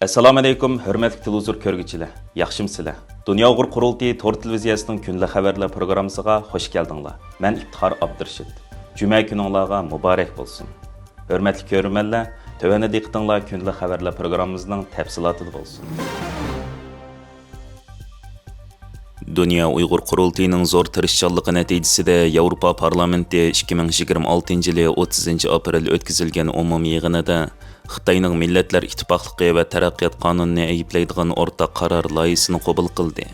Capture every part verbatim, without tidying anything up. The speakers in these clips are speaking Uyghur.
ئەسسالامۇئەلەيكۇم، ھۆرمەتلىك تېلېۋىزور كۆرگۈچىلەر، ياخشىمۇسىلەر؟ دۇنيا ئۇيغۇر قۇرۇلتىيى تور تېلېۋىزىيەسىنىڭ كۈندىلىك خەۋەرلەر پروگراممىسىغا خوش كەلدىڭلار. مەن ئىپتىخار ئابدۇرېشىت. جۈمە كۈنۈڭلارغا مۇبارەك بولسۇن. ھۆرمەتلىك كۆرۈرمەنلەر، تۆۋەندە دىققىتىڭلار كۈندىلىك خەۋەرلەر پروگراممىمىزنىڭ تەپسىلاتىدا بولسۇن. دۇنيا ئۇيغۇر قۇرۇلتىيىنىڭ زور تىرىشچانلىقى نەتىجىسىدە، ياۋروپا پارلامېنتى ئىككى مىڭ يىگىرمە ئالتىنچى يىلى ئوتتۇزىنچى ئاپرېل ئۆتكۈزۈلگەن ئومۇمىي يىغىنىدا خىتاينىڭ مىللەتلەر ئىتتىپاقلىقى ۋە تەرەققىيات قانۇنىنى ئەيىبلەيدىغان ئورتاق قارار لايىھىسىنى قوبۇل قىلدى.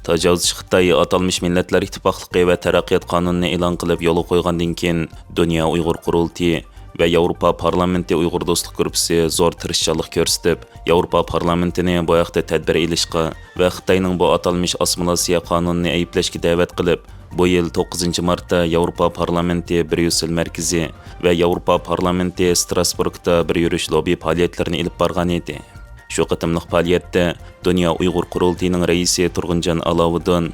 تاجاۋۇزچى خىتاي ئاتالمىش مىللەتلەر ئىتتىپاقلىقى ۋە تەرەققىيات قانۇنىنى ئېلان قىلىپ يولغا قويغاندىن كېيىن، دۇنيا ئۇيغۇر قۇرۇلتىيى ۋە ياۋروپا پارلامېنتى ئۇيغۇر دوستلۇق گۇرۇپپىسى زور تىرىشچانلىق كۆرسىتىپ، ياۋروپا پارلامېنتىنى بۇ ھەقتە تەدبىر ئېلىشقا ۋە خىتاينىڭ بۇ ئاتالمىش ئاسسىمىلياتسىيە قانۇنىنى ئەيىبلەشكە دەۋەت قىلىپ، بۇ يىل توققۇزىنچى مارتتا ياۋروپا پارلامېنتى بريۇسسېل مەركىزى ۋە ياۋروپا پارلامېنتى ستراسبۇرگدا بىر يۈرۈش لوببى پائالىيەتلىرىنى ئېلىپ بارغان ئىدى. شۇ قېتىملىق پائالىيەتتە دۇنيا ئۇيغۇر قۇرۇلتىيىنىڭ رەئىسى تۇرغۇنجان ئالاۋۇدۇن،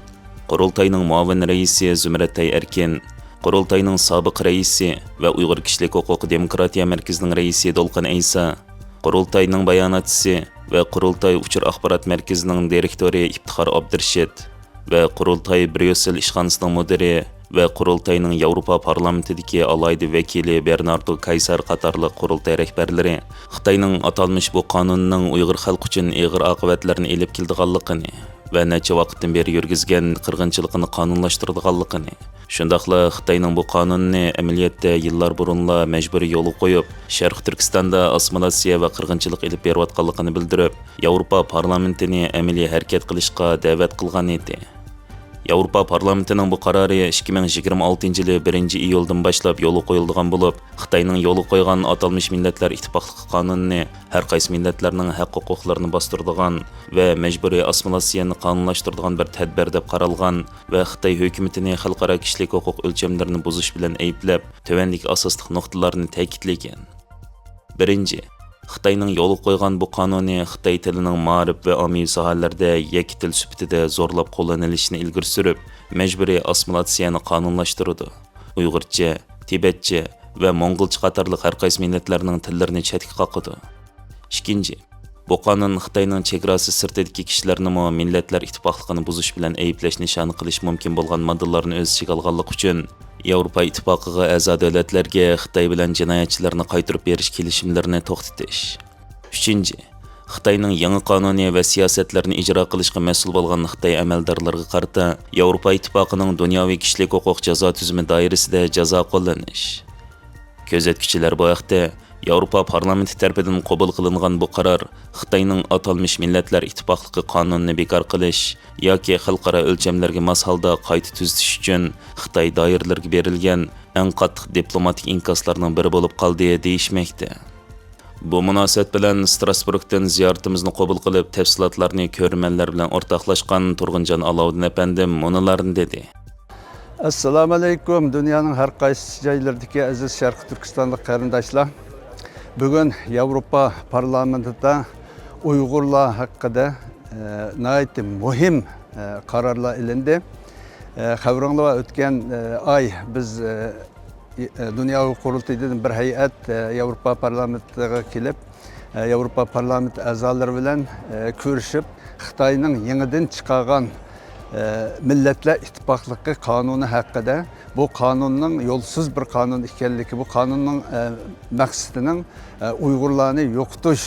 قۇرۇلتاينىڭ مۇئاۋىن رەئىسى زۇمرەتئاي ئەركىن، قۇرۇلتاينىڭ سابىق رەئىسى ۋە ئۇيغۇر كىشىلىك ھوقۇق دېموكراتىيە مەركىزىنىڭ رەئىسى دولقۇن ئەيسا، قۇرۇلتاينىڭ باياناتچىسى ۋە قۇرۇلتاي ئۇچۇر ئاخبارات مەركىزىنىڭ دىرېكتورى ئىپتىخار ئابدۇرېشىت ۋە قۇرۇلتاي بريۇسسېل ئىشخانىسىنىڭ مۇدىرى ۋە قۇرۇلتاينىڭ ياۋروپا پارلامېنتىدىكى ئالاھىدە ۋەكىلى بېرناردو كايسار قاتارلىق قۇرۇلتاي رەھبەرلىرى خىتاينىڭ ئاتالمىش بۇ قانۇنىنىڭ ئۇيغۇر خەلقى ئۈچۈن ئېغىر ئاقىۋەتلەرنى ئېلىپ كېلىدىغانلىقىنى ۋە نەچچە ۋاقىتتىن بېرى يۈرگۈزگەن قىرغىنچىلىقىنى قانۇنلاشتۇرىدىغانلىقىنى، شۇنداقلا خىتاينىڭ بۇ قانۇنىنى ئەمەلىيەتتە يىللار بۇرۇنلا مەجبۇرىي يولغا قويۇپ، شەرقىي تۈركىستاندا ئاسسىمىلياتسىيە ۋە قىرغىنچىلىق ئېلىپ بېرىۋاتقانلىقىنى بىلدۈرۈپ، ياۋروپا پارلامېنتىنى ئەمەلىي ھەرىكەت قىلىشقا دەۋەت قىلغان ئىدى. ياۋروپا پارلامېنتىنىڭ بۇ قارارى ئىككى مىڭ يىگىرمە ئالتىنچى يىلى بىرىنچى ئىيۇلدىن باشلاپ يولغا قويۇلىدىغان بولۇپ، خىتاينىڭ يولغا قويغان ئاتالمىش مىللەتلەر ئىتتىپاقلىقى قانۇنىنى ھەر قايسى مىللەتلەرنىڭ ھەق-ھوقۇقلىرىنى باستۇرىدىغان ۋە مەجبۇرىي ئاسسىمىلياتسىيەنى قانۇنلاشتۇرىدىغان بىر تەدبىر دەپ قارالغان ۋە خىتاي ھۆكۈمىتىنى خەلقئارا كىشىلىك ھوقۇق ئۆلچەملىرىنى بۇزۇش بىلەن ئەيىبلەپ، تۆۋەندىكى ئاساسلىق نۇقتىلارنى تەكىتلىگەن. بىرىنچى، خىتاينىڭ يولغا قويغان بۇ قانۇنى خىتاي تىلىنىڭ مائارىپ ۋە ئاممىۋى ساھەلەردە يەككە تىل سۈپىتىدە زورلاپ قوللىنىلىشىنى ئىلگىرى سۈرۈپ، مەجبۇرىي ئاسسىمىلياتسىيەنى قانۇنلاشتۇرىدۇ. ئۇيغۇرچە، تىبەتچە ۋە موڭغۇلچە قاتارلىق ھەر قايسى مىللەتلەرنىڭ تىللىرىنى چەتكە قاقىدۇ. ئىككىنچى، بۇ قانۇن خىتاينىڭ چېگراسى سىرتىدىكى كىشىلەرنىمۇ مىللەتلەر ئىتتىپاقلىقىنى بۇزۇش بىلەن ئەيىبلەش نىشانى قىلىش مۇمكىن بولغان ماددىلارنى ئۆز ئىچىگە ئالغانلىقى ئۈچۈن، ياۋروپا ئىتتىپاقىغا ئەزا دۆلەتلەرگە خىتاي بىلەن جىنايەتچىلەرنى قايتۇرۇپ بېرىش كېلىشىملىرىنى توختىتىش. ئۈچىنچى، خىتاينىڭ يېڭى قانۇنى ۋە سىياسەتلىرىنى ئىجرا قىلىشقا مەسئۇل بولغان خىتاي ئەمەلدارلىرىغا قارىتا ياۋروپا ئىتتىپاقىنىڭ دۇنياۋى كىشىلىك ھوقۇق جازا تۈزۈمى دائىرىسىدە جازا قوللىنىش. كۆزەتكۈچىلەر بۇ ھەقتە ياۋروپا پارلامېنتى تەرىپىدىن قوبۇل قىلىنغان بۇ قارار خىتاينىڭ ئاتالمىش مىللەتلەر ئىتتىپاقلىقى قانۇنىنى بىكار قىلىش ياكى خەلقئارا ئۆلچەملەرگە ماس ھالدا قايتا تۈزىتىش ئۈچۈن خىتاي دائىرىلىرىگە بېرىلگەن ئەڭ قاتتىق دىپلوماتىك ئىنكاسلارنىڭ بىرى بولۇپ قالدى، دېيىشمەكتە. بۇ مۇناسىۋەت بىلەن ستراسبۇرگتىن زىيارىتىمىزنى قوبۇل قىلىپ، تەپسىلاتلارنى كۆرۈرمەنلەر بىلەن ئورتاقلاشقان تۇرغۇنجان ئالاۋۇدىن ئەپەندىم مۇنۇلارنى دېدى. ئەسسالامۇئەلەيكۇم، دۇنيانىڭ ھەر قايسى جايلىرىدىكى ئەزىز شەرقىي تۈركىستانلىق قېرىنداشلار! بۈگۈن ياۋروپا پارلامېنتىدا ئۇيغۇرلار ھەققىدە، ئە، ناھايىتى مۇھىم، ئە، قارارلار ئېلىندى. ئە، خەۋىرىڭلار بار، ئۆتكەن، ئە، ئاي بىز، ئە، ئى-، ئە، دۇنيا ئۇيغۇر قۇرۇلتىيىدىن بىر ھەيئەت، ئە، ياۋروپا پارلامېنتىغا كېلىپ، ئە، ياۋروپا پارلامېنت ئەزالىرى بىلەن، ئە، كۆرۈشۈپ، خىتاينىڭ يېڭىدىن چىقارغان، ئە، مىللەتلەر ئىتتىپاقلىقى قانۇنى ھەققىدە، بۇ قانۇننىڭ يولسىز بىر قانۇن ئىكەنلىكى، بۇ قانۇننىڭ، ئە، مەقسىتىنىڭ، ئە، ئۇيغۇرلارنى يوقىتىش،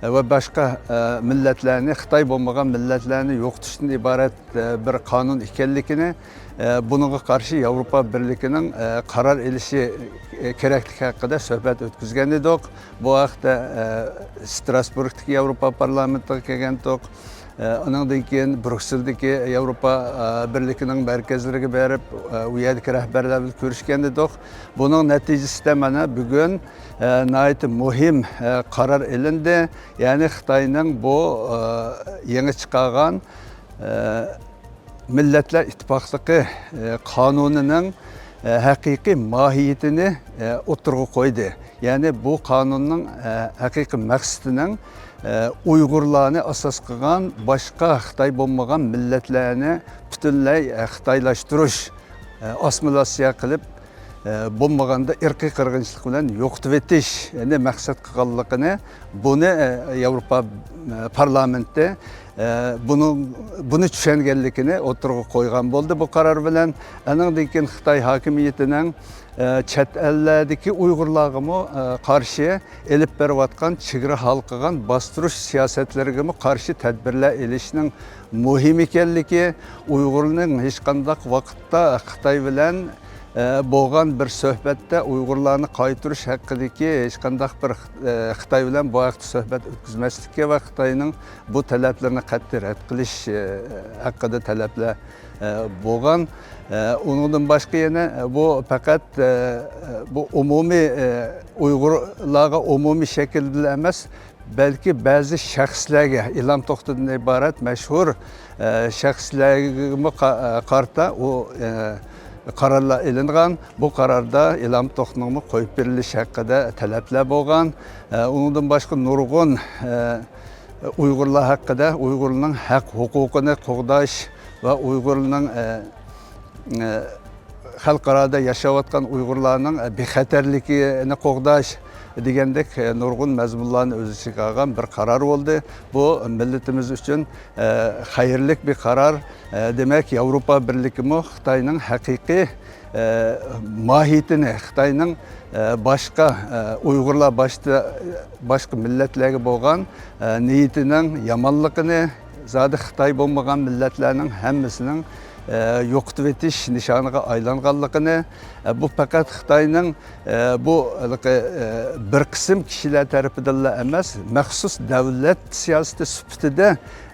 ئە، ۋە باشقا، ئە، مىللەتلەرنى، خىتاي بولمىغان مىللەتلەرنى يوقىتىشتىن ئىبارەت، ئە، بىر قانۇن ئىكەنلىكىنى، ئە، بۇنىڭغا قارشى ياۋروپا بىرلىكىنىڭ، ئە، قارار ئېلىشى، ئە، كېرەكلىكى ھەققىدە سۆھبەت ئۆتكۈزگەن ئىدۇق. بۇ ھەقتە، ئە، ستراسبۇرگتىكى ياۋروپا پارلامېنتىغا كەلگەنتۇق. ئە، ئۇنىڭدىن كېيىن بروكسېلدىكى ياۋروپا، ئە، بىرلىكىنىڭ مەركەزلىرىگە بېرىپ، ئە، ئۇ يەردىكى رەھبەرلەر بىلەن كۆرۈشكەن ئىدۇق. بۇنىڭ نەتىجىسىدە مانا بۈگۈن، ئە، ناھايىتى مۇھىم، ئە، قارار ئېلىندى. يەنى خىتاينىڭ بۇ، ئە، يېڭى چىقارغان، ئە، مىللەتلەر ئىتتىپاقلىقى، ئە، قانۇنىنىڭ، ئە، ھەقىقىي ماھىيىتىنى، ئە، ئوتتۇرىغا قويدى. يەنى بۇ قانۇننىڭ، ئە، ھەقىقىي مەقسىتىنىڭ، ئە، ئۇيغۇرلارنى ئاساس قىلغان باشقا خىتاي بولمىغان مىللەتلەرنى پۈتۈنلەي، ئە، خىتايلاشتۇرۇش، ئە، ئاسسىمىلياتسىيە قىلىپ، ئە، بولمىغاندا ئىرقىي قىرغىنچىلىق بىلەن يوقىتىۋېتىشنى مەقسەت قىلغانلىقىنى، بۇنى، ئە، ياۋروپا، ئە، پارلامېنتى، ئە، بۇنىڭ، بۇنى چۈشەنگەنلىكىنى ئوتتۇرىغا قويغان بولدى بۇ قارار بىلەن. ئانىڭدىن كېيىن خىتاي ھاكىمىيىتىنىڭ، ئە، چەت ئەللەردىكى ئۇيغۇرلارغىمۇ، ئە، قارشى ئېلىپ بېرىۋاتقان چېگرا ھالقىغان باستۇرۇش سىياسەتلىرىگىمۇ قارشى تەدبىرلەر ئېلىشنىڭ مۇھىم ئىكەنلىكى، ئۇيغۇرنىڭ ھېچقانداق ۋاقىتتا خىتاي بىلەن، ئە، بولغان بىر سۆھبەتتە ئۇيغۇرلارنى قايتۇرۇش ھەققىدىكى ھېچقانداق بىر، ئە، خىتاي بىلەن بۇ ھەقتە سۆھبەت ئۆتكۈزمەسلىككە ۋە خىتاينىڭ بۇ تەلەپلىرىنى قەتئىي رەت قىلىش، ئە، ھەققىدە تەلەپلەر، ئە، بولغان. ئە، ئۇنىڭدىن باشقا يەنە، ئە، بۇ پەقەت، ئە، بۇ ئومۇمىي، ئە، ئۇيغۇرلارغا ئومۇمىي شەكىلدىلا ئەمەس، بەلكى بەزى شەخسلەرگە، ئىلھام توختىدىن ئىبارەت مەشھۇر، ئە، شەخسلەرگىمۇ قا-، ئە، قارىتا ئۇ، ئە، قارارلار ئېلىنغان. بۇ قاراردا ئىلھام توختىنىڭمۇ قويۇپ بېرىلىشى ھەققىدە تەلەپلەر بولغان. ئە، ئۇنىڭدىن باشقا نۇرغۇن، ئە، ئۇيغۇرلار ھەققىدە، ئۇيغۇرنىڭ ھەق ھوقۇقىنى قوغداش ۋە ئۇيغۇرنىڭ، ئە، ئە، خەلقئارادا ياشاۋاتقان ئۇيغۇرلارنىڭ بىخەتەرلىكىنى قوغداش دېگەندەك نۇرغۇن مەزمۇنلارنى ئۆز ئىچىگە ئالغان بىر قارار بولدى. بۇ مىللىتىمىز ئۈچۈن، ئە، خەيرلىك بىر قارار. ئە، دېمەك، ياۋروپا بىرلىكىمۇ خىتاينىڭ ھەقىقىي، ئە، ماھىيىتىنى، خىتاينىڭ، ئە، باشقا، ئە، ئۇيغۇرلار باشتا، باشقا مىللەتلەرگە بولغان، ئە، نىيىتىنىڭ يامانلىقىنى، زادى خىتاي بولمىغان مىللەتلەرنىڭ ھەممىسىنىڭ، ئە، يوقىتىۋېتىش نىشانىغا ئايلانغانلىقىنى، ئە، بۇ پەقەت خىتاينىڭ، ئە، بۇ ھېلىقى، ئە، بىر قىسىم كىشىلەر تەرىپىدىنلا ئەمەس، مەخسۇس دەۋلەت سىياسىتى سۈپىتىدە،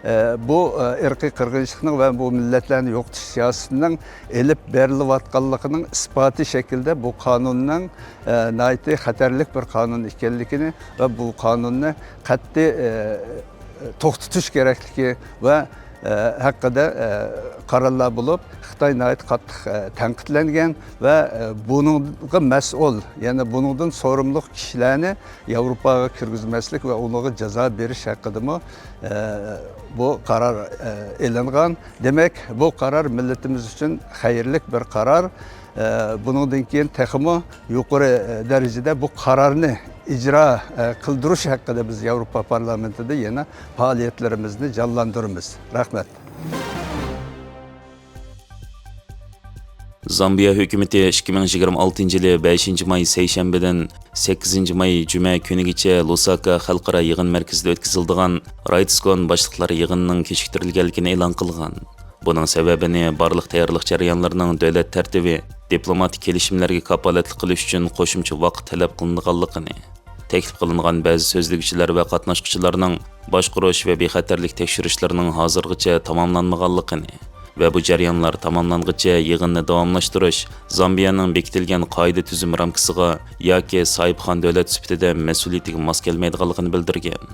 ئە، بۇ، ئە، ئىرقىي قىرغىنچىلىقنىڭ ۋە بۇ مىللەتلەرنى يوقىتىش سىياسىتىنىڭ ئېلىپ بېرىلىۋاتقانلىقىنىڭ ئىسپاتى شەكلىدە بۇ قانۇننىڭ، ئە، ناھايىتى خەتەرلىك بىر قانۇن ئىكەنلىكىنى ۋە بۇ قانۇننى قەتئىي، ئە، توختىتىش كېرەكلىكى ۋە، ئە، ھەققىدە، ئە، قارارلار بولۇپ، خىتاي ناھايىتى قاتتىق، ئە، تەنقىدلەنگەن ۋە، ئە، بۇنىڭغا مەسئۇل، يەنى بۇنىڭدىن سورۇملۇق كىشىلەرنى ياۋروپاغا كىرگۈزمەسلىك ۋە ئۇنىڭغا جازا بېرىش ھەققىدىمۇ، ئە، بۇ قارار، ئە، ئېلىنغان. دېمەك، بۇ قارار مىللىتىمىز ئۈچۈن خەيرلىك بىر قارار. ئە، بۇنىڭدىن كېيىن تېخىمۇ يۇقىرى، ئە، دەرىجىدە بۇ قارارنى ئىجرا، ئە، قىلدۇرۇش ھەققىدە بىز ياۋروپا پارلامېنتىدا يەنە پائالىيەتلىرىمىزنى جانلاندۇرىمىز. رەھمەت. زامبىيە ھۆكۈمىتى ئىككى مىڭ يىگىرمە ئالتىنچى يىلى بەشىنچى ماي سەيشەنبىدىن سەككىزىنچى ماي جۈمە كۈنىگىچە لۇساكا خەلقئارا يىغىن مەركىزىدە ئۆتكۈزۈلىدىغان رايتسكون باشلىقلار يىغىنىنىڭ كېچىكتۈرۈلگەنلىكىنى ئېلان قىلغان. بۇنىڭ سەۋەبىنى بارلىق تەييارلىق جەريانلىرىنىڭ دۆلەت تەرتىپى، دىپلوماتىك كېلىشىملەرگە كاپالەتلىك قىلىش ئۈچۈن قوشۇمچە ۋاقىت تەلەپ قىلىنىدىغانلىقىنى، تەكلىپ قىلىنغان بەزى سۆزلىگۈچىلەر ۋە قاتناشقۇچىلارنىڭ باشقۇرۇش ۋە بىخەتەرلىك تەكشۈرۈشلىرىنىڭ ھازىرغىچە تاماملانمىغانلىقىنى ۋە بۇ جەريانلار تاماملانغىچە يىغىننى داۋاملاشتۇرۇش زامبىيەنىڭ بېكىتىلگەن قائىدە تۈزۈم رامكىسىغا ياكى ساھىبخان دۆلەت سۈپىتىدە مەسئۇلىيىتىگە ماس كەلمەيدىغانلىقىنى بىلدۈرگەن.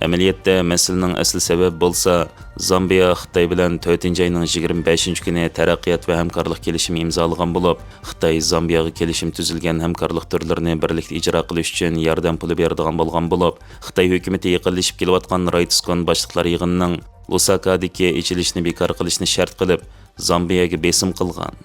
ئەمەلىيەتتە، مەسىلىنىڭ ئەسلى سەۋەبى بولسا، زامبىيە خىتاي بىلەن تۆتىنچى ئاينىڭ يىگىرمە بەشىنچى كۈنى تەرەققىيات ۋە ھەمكارلىق كېلىشىمى ئىمزالىغان بولۇپ، خىتاي زامبىيەگە كېلىشىم تۈزۈلگەن ھەمكارلىق تۈرلىرىنى بىرلىكتە ئىجرا قىلىش ئۈچۈن ياردەم پۇلى بېرىدىغان بولغان بولۇپ، خىتاي ھۆكۈمىتى يېقىنلىشىپ كېلىۋاتقان رايتسكون باشلىقلار يىغىنىنىڭ لۇساكادىكى ئېچىلىشنى بىكار قىلىشنى شەرت قىلىپ، زامبىيەگە بېسىم قىلغان.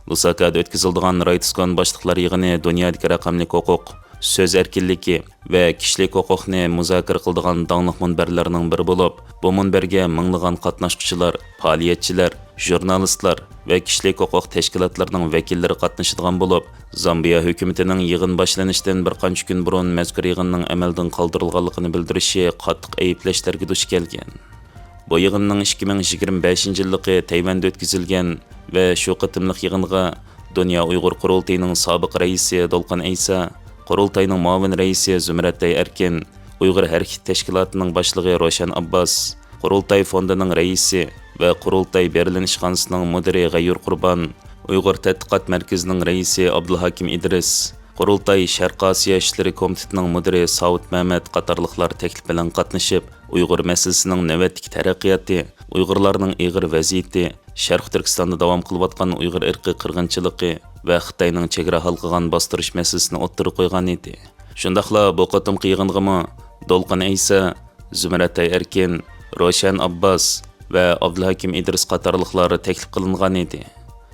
لۇساكادا ئۆتكۈزۈلىدىغان رايتسكون باشلىقلار يىغىنى دۇنيادىكى رەقەملىك ھوقۇق، سۆز ئەركىنلىكى ۋە كىشىلىك ھوقۇقنى مۇزاكىرە قىلىدىغان داڭلىق مۇنبەرلەرنىڭ بىرى بولۇپ، بۇ مۇنبەرگە مىڭلىغان قاتناشقۇچىلار، پائالىيەتچىلەر، ژۇرنالىستلار ۋە كىشىلىك ھوقۇق تەشكىلاتلىرىنىڭ ۋەكىللىرى قاتنىشىدىغان بولۇپ، زامبىيە ھۆكۈمىتىنىڭ يىغىن باشلىنىشتىن بىر قانچە كۈن بۇرۇن مەزكۇر يىغىننىڭ ئەمەلدىن قالدۇرۇلغانلىقىنى بىلدۈرۈشى قاتتىق ئەيىبلەشلەرگە دۇچ كەلگەن. بۇ يىغىننىڭ ئىككى مىڭ يىگىرمە بەشىنچى يىللىقى تەيۋەندە ئۆتكۈزۈلگەن ۋە شۇ قېتىملىق يىغىنغا دۇنيا ئۇيغۇر قۇرۇلتىيىنىڭ سابىق رەئىسى دولقۇن ئەيسا، قۇرۇلتاينىڭ مۇئاۋىن رەئىسى زۇمرەتئاي ئەركىن، ئۇيغۇر ھەرىكىتى تەشكىلاتىنىڭ باشلىقى روشەن ئابباس، قۇرۇلتاي فوندىنىڭ رەئىسى ۋە قۇرۇلتاي بېرلىن ئىشخانىسىنىڭ مۇدىرى غەييۇر قۇربان، ئۇيغۇر تەتقىقات مەركىزىنىڭ رەئىسى ئابدۇلھاكىم ئىدرىس، قۇرۇلتاي شەرقىي ئاسىيا ئىشلىرى كومىتېتىنىڭ مۇدىرى ساۋۇت مەمەت قاتارلىقلار تەكلىپ بىلەن قاتنىشىپ، ئۇيغۇر مەسىلىسىنىڭ نۆۋەتتىكى تەرەققىياتى، ئۇيغۇرلارنىڭ ئېغىر ۋەزىيىتى، شەرقىي تۈركىستاندا داۋام قىلىۋاتقان ئۇيغۇر ئىرقىي قىرغىنچىلىقى ۋە خىتاينىڭ چېگرا ھالقىغان باستۇرۇش مەسىلىسىنى ئوتتۇرىغا قويغانىدى. شۇنداقلا بۇ قېتىمقى يىغىنغىمۇ دولقۇن ئەيسا، زۇمرەتئاي ئەركىن، روشەن ئابباس ۋە ئابدۇلھەكىم ئىدرىس قاتارلىقلار تەكلىپ قىلىنغانىدى.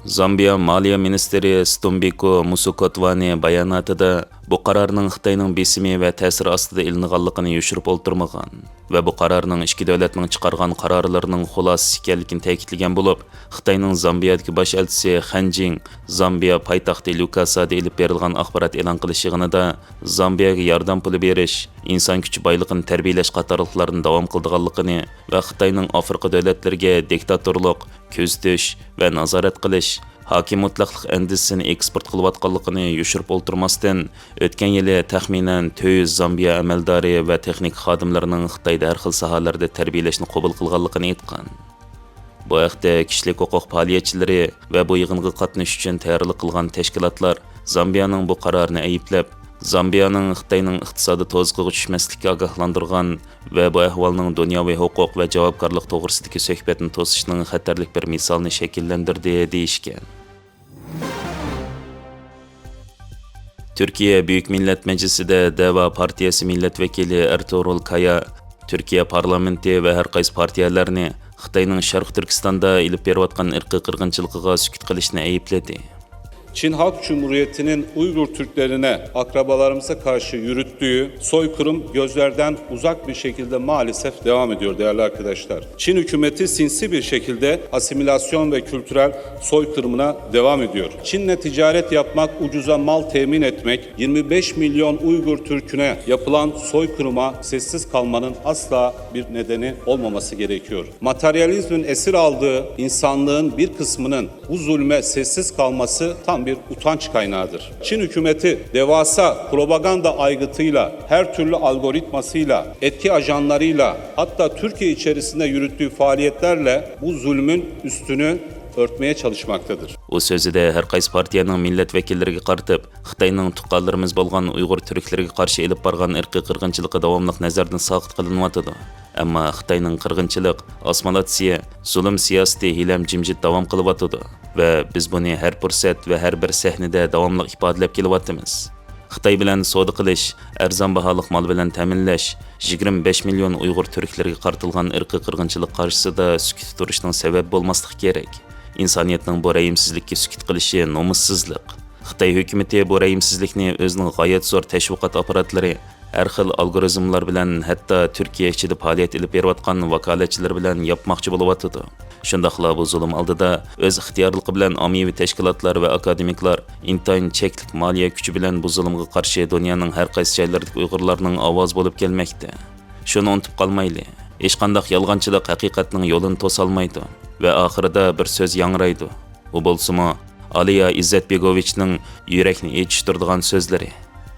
زامبىيا مالىيە مىنىستىرى ستۇمبىكو مۇسۇكوتۋانى باياناتىدا بۇ قارارنىڭ خىتاينىڭ بېسىمى ۋە تەسىرى ئاستىدا ئېلىنغانلىقىنى يوشۇرۇپ ئولتۇرمىغان ۋە بۇ قارارنىڭ ئىككى دۆلەتنىڭ چىقارغان قارارلىرىنىڭ خۇلاسىسى ئىكەنلىكىنى تەكىتلىگەن بولۇپ، خىتاينىڭ زامبىيادىكى باش ئەلچىسى خەن جىڭ زامبىيا پايتەختى لۇكاسادا ئېلىپ بېرىلغان ئاخبارات ئېلان قىلىش يىغىنىدا زامبىياغا ياردەم پۇلى بېرىش، ئىنسان كۈچى بايلىقىنى تەربىيەلەش قاتارلىقلارنى داۋام قىلىدىغانلىقىنى ۋە خىتاينىڭ ئافرىقا دۆلەتلىرىگە دىكتاتورلۇق، كۆزىتىش ۋە نازارەت قىلىش، ھاكىم مۇتلەقلىق ئەندىزىسىنى ئېكسپورت قىلىۋاتقانلىقىنى يوشۇرۇپ ئولتۇرماستىن، ئۆتكەن يىلى تەخمىنەن تۆت يۈز زامبىيە ئەمەلدارى ۋە تېخنىكا خادىملىرىنىڭ خىتايدا ھەر خىل ساھەلەردە تەربىيەلەشنى قوبۇل قىلغانلىقىنى ئېيتقان. بۇ ھەقتە كىشىلىك ھوقۇق پائالىيەتچىلىرى ۋە بۇ يىغىنغا قاتنىشىش ئۈچۈن تەييارلىق قىلغان تەشكىلاتلار زامبىيانىڭ بۇ قارارىنى ئەيىبلەپ، زامبىيانىڭ خىتاينىڭ ئىقتىسادىي تۇزىقىغا چۈشمەسلىككە ئاگاھلاندۇرغان ۋە بۇ ئەھۋالنىڭ دۇنياۋى ھوقۇق ۋە جاۋابكارلىق توغرىسىدىكى سۆھبەتنى توسۇشنىڭ خەتەرلىك بىر مىسالىنى شەكىللەندۈردى، دېيىشكەن. تۈركىيە بۈيۈك مىللەت مەجلىسىدە دەۋا پارتىيەسى مىللەت ۋەكىلى ئەرتۇغرۇل كايا تۈركىيە پارلامېنتى ۋە ھەر قايسى پارتىيەلەرنى خىتاينىڭ شەرقىي تۈركىستاندا ئېلىپ بېرىۋاتقان ئىرقىي قىرغىنچىلىقىغا سۈكۈت قىلىشنى ئەيىبلىدى. Çin Halk Cumhuriyeti'nin Uygur Türklerine, akrabalarımıza karşı yürüttüğü soykırım gözlerden uzak bir şekilde maalesef devam ediyor değerli arkadaşlar. Çin hükümeti sinsi bir şekilde asimilasyon ve kültürel soykırımına devam ediyor. Çin'le ticaret yapmak, ucuza mal temin etmek, yirmi beş milyon Uygur Türk'üne yapılan soykırıma sessiz kalmanın asla bir nedeni olmaması gerekiyor. Materyalizmin esir aldığı insanlığın bir kısmının bu zulme sessiz kalması tam bir utanç kaynağıdır. Çin hükümeti devasa propaganda aygıtıyla, her türlü algoritmasıyla, etki ajanlarıyla, hatta Türkiye içerisinde yürüttüğü faaliyetlerle bu zulmün üstünü örtmeye çalışmaktadır. ئۇ سۆزىدە ھەر قايسى پارتىيەنىڭ مىللەت ۋەكىللىرىگە قارىتىپ، خىتاينىڭ تۇغقانلىرىمىز بولغان ئۇيغۇر تۈركلىرىگە قارشى ئېلىپ بارغان ئىرقىي قىرغىنچىلىقى داۋاملىق نەزەردىن ساقىت قىلىنىۋاتىدۇ. ئەمما خىتاينىڭ قىرغىنچىلىق، ئاسسىمىلياتسىيە، زۇلۇم سىياسىتى ھېلىھەم جىمجىت داۋام قىلىۋاتىدۇ ۋە بىز بۇنى ھەر پۇرسەت ۋە ھەر بىر سەھنىدە داۋاملىق ئىپادىلەپ كېلىۋاتىمىز. خىتاي بىلەن سودا قىلىش، ئەرزان باھالىق مال بىلەن تەمىنلەش، يىگىرمە بەش مىليون ئۇيغۇر تۈركلىرىگە قارىتىلغان ئىرقىي قىرغىنچىلىق قارشىسىدا سۈكۈتتە تۇرۇشنىڭ سەۋەبى بولماسلىقى كېرەك. ئىنسانىيەتنىڭ بۇ رەھىمسىزلىككە سۈكۈت قىلىشى نومۇسسىزلىق. خىتاي ھۆكۈمىتى بۇ رەھىمسىزلىكنى ئۆزىنىڭ غايەت زور تەشۋىقات ئاپپاراتلىرى، ھەر خىل ئالگورىزملار بىلەن ھەتتا تۈركىيە ئىچىدە پائالىيەت ئېلىپ بېرىۋاتقان ۋاكالەتچىلىرى بىلەن ياپماقچى بولۇۋاتىدۇ. شۇنداقلا بۇ زۇلۇم ئالدىدا ئۆز ئىختىيارلىقى بىلەن ئاممىۋى تەشكىلاتلار ۋە ئاكادېمىكلار ئىنتايىن چەكلىك مالىيە كۈچى بىلەن بۇ زۇلۇمغا قارشى دۇنيانىڭ ھەر قايسى جايلىرىدىكى ئۇيغۇرلارنىڭ ئاۋازى بولۇپ كەلمەكتە. شۇنى ئۇنتۇپ قالمايلى، ھېچقانداق يالغانچىلىق ھەقىقەتنىڭ يولىنى توسالمايدۇ ۋە ئاخىرىدا بىر سۆز ياڭرايدۇ. ئۇ بولسىمۇ، ئالىيا ئىززەتبېگوۋىچنىڭ يۈرەكنى ئېچىشتۇرىدىغان سۆزلىرى.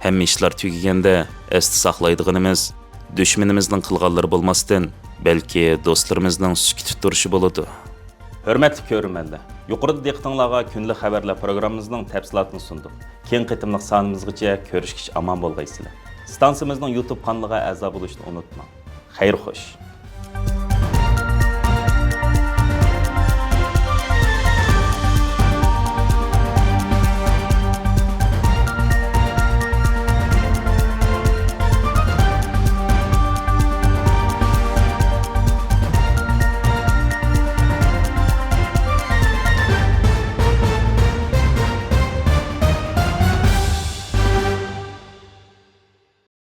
ھەممە ئىشلار تۈگىگەندە ئەستە ساقلايدىغىنىمىز، دۈشمىنىمىزنىڭ قىلغانلىرى بولماستىن، بەلكى دوستلىرىمىزنىڭ سۈكۈتتە تۇرۇشى بولىدۇ. ھۆرمەتلىك كۆرۈرمەنلەر، يۇقىرىدا دىققىتىڭلارغا كۈندىلىك خەۋەرلەر پروگراممىمىزنىڭ تەپسىلاتىنى سۇندۇق. كېيىنكى قېتىملىق سانىمىزغىچە كۆرۈشكىچە ئامان بولغايسىلەر. ستانسىمىزنىڭ يۇتۇب قانىلىغا ئەزا بولۇشنى ئۇنتۇماڭ. خەير خوش.